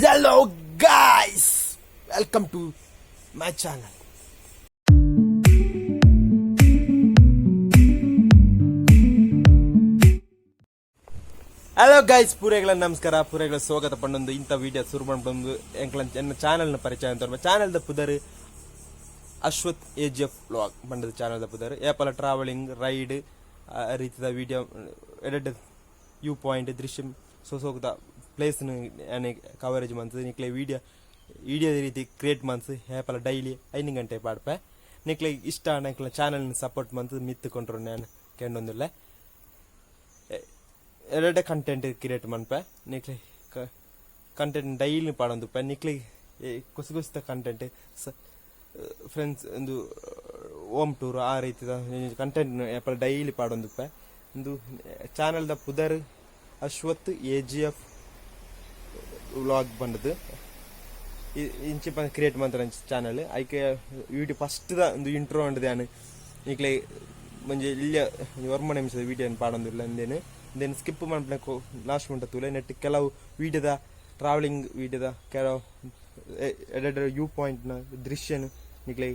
Hello guys, welcome to my channel. Hello guys, ಪೂರೆಗಳ ನಮಸ್ಕಾರ, ಪೂರೆಗಳ ಸ್ವಾಗತ ಪಂಡೊಂದು ಇಂಥ ವಿಡಿಯೋ ಶುರು ಬಂದು ಎಂಕ್ಲ ಎನ್ನ ಚಾನಲ್ನ ಪರಿಚಯ ಅಂತ. ಚಾನಲ್ದ ಪುದರ್ Ashwath A G F vlog ಪಂಡದ. ಚಾನಲ್ದ ಪುದರ್ ಏಪಲ ಟ್ರಾವೆಲಿಂಗ್, ರೈಡ್ ರೀತಿದ ವಿಡಿಯೋ, ಎಡೆಡ್ ವ್ಯೂ ಪಾಯಿಂಟ್, ದೃಶ್ಯ, ಸೋಸೋಕದ ಪ್ಲೇಸ್ನ ಕವರೇಜ್ ಮಂತ್ ನಿಕ್ಲೆ ವಿಡಿಯೋ ವಿಡಿಯೋ ರೀತಿ ಕ್ರಿಯೇಟ್ ಮನ್ಸ್ ಏಪಲ ಡೈಲಿ 5 ಗಂಟೆ ಪಾಡ್ಪೆ. ನಿಕ್ಲೆ ಇಷ್ಟ ಎಂಕ್ಲ ಚಾನಲ್ನ ಸಪೋರ್ಟ್ ಮಂತ್ ಮಿತ್ತು ಕೊಂಡ್ರು ನಾನು ಕೆಂಡೊಂದುಲ್ಲೆ. ಎರಡೇ ಕಂಟೆಂಟ್ ಕ್ರಿಯೇಟ್ ಮನ್ಪೆ. ನಿಕ್ಲೆ ಕಂಟೆಂಟ್ ಡೈಲಿ ಪಾಡೊಂದುಪ್ಪೆ. ನಿಕ್ಲೆ ಕುಸಿ ಕುಸಿತ ಕಂಟೆಂಟ್, ಫ್ರೆಂಡ್ಸ್, ಒಂದು ಹೋಮ್ ಟೂರ್, ಆ ರೀತಿದ ಕಂಟೆಂಟ್ ಏಪಲ ಡೈಲಿ ಪಾಡೊಂದುಪ್ಪೆ. ಒಂದು ಚಾನಲ್ದ ಪುದರ್ Ashwath A G F vlog ಬಂದದ್ದು. ಇಂಚಿಪ ಕ್ರಿಯೇಟ್ ಮಂತ್ರ ಚಾನಲ್. ಐಕೆ ವಿಡಿಯೋ ಫಸ್ಟ್ ದ ಒಂದು ಇಂಟ್ರೋ ಉಂಡು. ಯಾನ್ ನಿಕ್ಲೆ ಒಂಜಿ ಇಲ್ಯ 9 ನಿಮಿಷದ ವಿಡಿಯೋ ಪಾಡೊಂದುಲ್ಲ. ಇಂದೇನು ಇಂದೇನು ಸ್ಕಿಪ್ ಮನ್ಪುನ ಲಾಸ್ಟ್ ಮುಟ್ಟ ತೂಲೆ. ನೆಟ್ ಕೆಲವು ವಿಡಿಯೋದ, ಟ್ರಾವೆಲಿಂಗ್ ವಿಡಿಯೋದ ಕೆಲವು ಎಡೆಡ್ ವ್ಯೂ ಪಾಯಿಂಟ್ನ ದೃಶ್ಯನು ನಿಕ್ಲೆ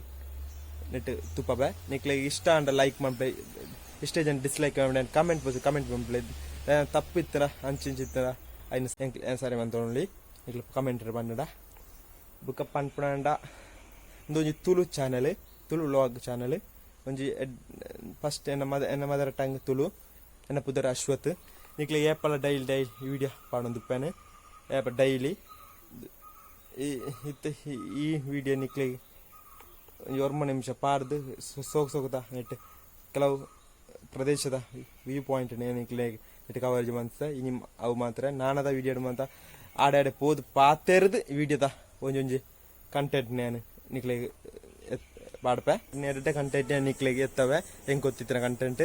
ನೆಟ್ ತುಪ್ಪಬೆ. ನಿಕ್ಲೆ ಇಷ್ಟ ಅಂಡ ಲೈಕ್ ಮನ್ಪೆ, ಇಷ್ಟೇ ಜನ ಡಿಸ್ಲೈಕ್ ಕಮೆಂಟ್ ಬಾಕ್ಸ್ ಕಮೆಂಟ್ ಮನ್ಪಲೆ. ತಪ್ಪಿತ್ತರ, ಅಂಚಿಂಚಿತ್ತರ ಐನ್ ಸರಿ ಮಂತೊಂಡಿ ನಿಕ್ಲೆ ಕಮೆಂಟ್ ಬಂದಡ. ಬುಕ್ಕ ಪನ್ಪುನಂಡ ಉಂದೊಂಜಿ Tulu channel, Tulu vlog channel. ಒಂಜಿ ಫಸ್ಟ್ ಎನ್ನ ಮದರ್ ಟಂಗ್ ತುಳು. ಎನ್ನ ಪುದರ್ ಅಶ್ವಥ್. ನಿಕ್ಲೆ ಏಪಲ ಡೈಲಿ ಡೈಲಿ ವಿಡಿಯೋ ಪಾಡೊಂದುಪ್ಪೆನ್ ಏಪ ಡೈಲಿ. ಇತ್ತೆ ಈ ವಿಡಿಯೋ ನಿಕ್ಲೆ ಒಂಜಿ 9 ನಿಮಿಷ ಪಾಡ್ದು ಸೋಕ್ ಸೋಕುದ ನೆಟ್ ಕೆಲವು ಪ್ರದೇಶದ ವ್ಯೂ ಪಾಯಿಂಟ್ ನಿಕ್ಲೆ ನೆಟ್ ಕವರೇಜ್ ಮಂತ. ಇನಿ ಅವು ಮಾತ್ರ ನಾನದ ವಿಡಿಯೋ ಮಂತ ಆಡೆ ಆಡೆ ಪೋದು ಪಾತೆರ್ದು ವಿಡಿಯೋದ ಒಂಜೊಂಜಿ ಕಂಟೆಂಟ್ ನಾನು ನಿಕ್ಲೆ ಪಾಡ್ಪೆ. ನೆರಡೆ ಕಂಟೆಂಟ್ ನಿಕ್ಲೆಗ್ ಎತ್ತವೆ. ಎಂಕ್ ಗೊತ್ತಿತ್ತಿನ ಕಂಟೆಂಟ್,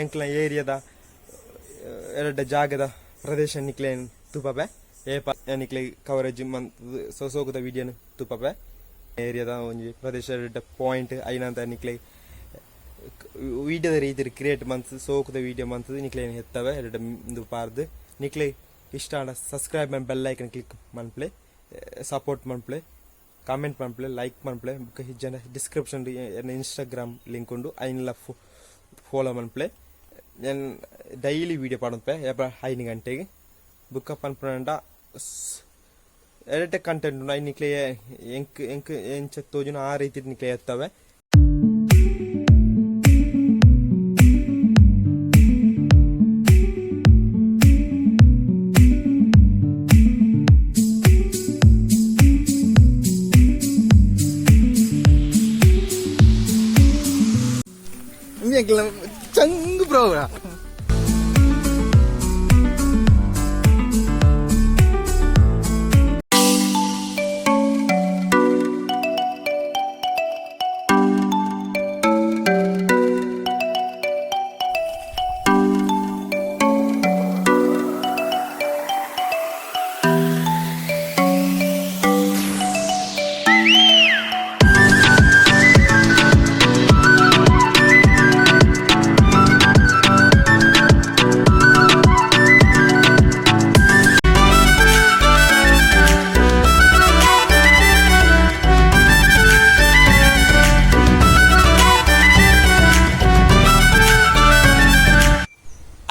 ಎಂಕ್ಲ ಏರಿಯಾದ ಎರಡ ಜಾಗದ ಪ್ರದೇಶ ನಿಕ್ಲೆ ತೂಪಪೆ. ಏಪ ನಿಕ್ಲೆ ಕವರೇಜ್ ಮಂತ್ ಸೋಕುದ ವಿಡಿಯೋನು ತೂಪಪೆ. ಏರಿಯಾದ ಒಂಜಿ ಪ್ರದೇಶ ಪಾಯಿಂಟ್ ಐನಂತ ನಿಕ್ಲೆ ವಿಡಿಯೋದ ರೀತಿ ಕ್ರಿಯೇಟ್ ಮಂತ್ ಸೋಕುದ ವಿಡಿಯೋ ಮಂತ್ ನಿಕ್ಲೆ ಎತ್ತವೆ ಎರಡು ಇಂದು ಪಾರ್ದು. ನಿಕ್ಲೆ ಇಷ್ಟ ಆಂಡ ಸಬ್ಸ್ಕ್ರೈಬ್ ಬೆಲ್ ಐಕನ್ ಕ್ಲಿಕ್ ಮನ್ಪ್ಲೆ, ಸಪೋರ್ಟ್ ಮನ್ಪ್ಲೆ, ಕಾಮೆಂಟ್ ಮನ್ಪ್ಲೆ, ಲೈಕ್ ಮನ್ಪ್ಲೆ. ಬುಕ್ಕ ಜನ ಡಿಸ್ಕ್ರಿಪ್ಷನ್ ಎನ್ನ ಇನ್ಸ್ಟಾಗ್ರಾಮ್ ಲಿಂಕ್ ಉಂಡು, ಐನ್ಲ ಫಾಲೋ ಮನ್ಪ್ಲೆ. ഞാൻ ಡೈಲಿ ವಿಡಿಯೋ ಪಾಡೊಂದುಪ್ಪೆ ಏಪ 5 ಗಂಟೆಗೆ. ಬುಕ್ಕ ಪನ್ಪುನಂಡ ಎಡೆಟೆ ಕಂಟೆಂಟ್ ಉಂಡು. ಐನ್ ನಿಕ್ಲೆ ಎಂಕ್ ಎಂಕ್ ಎಂಚ ತೋಜುನ ಆ ರೀತಿ ನಿಕ್ಲೆ ಎತ್ತವೆ. ಚಂಗ್ ಪ್ರೋಗ್ರಾಮ್.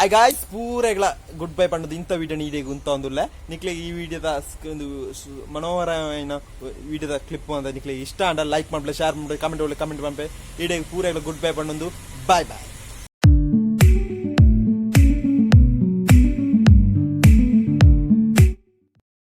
I guys, ಪೂರೆಗ್ಲ ಗುಡ್ ಬೈ ಪಂಡದು ಇಂಥ ವಿಡಿಯೋ ಈಡೆಗ್ ಉಂತ ಒಂದುಲ್ಲ. ನಿಕ್ಲೆ ಈ ವಿಡಿಯೋದ ಒಂದು ಮನೋಹರమైన ವಿಡಿಯೋದ ಕ್ಲಿಪ್ ಅಂತ ನಿಕ್ಲೆ ಇಷ್ಟ ಅಂಡ ಲೈಕ್ ಮಾಡ್ಲೆ, ಶೇರ್ ಮಾಡ್ಲೆ, ಕಮೆಂಟ್ ಒಳ್ಳೆ ಕಮೆಂಟ್ ಮಾಡ್ಲೆ. ಈಡೆಗ್ ಪೂರೆಗ್ಲ ಗುಡ್ ಬೈ ಪಂಡೊಂದು. Bye boy.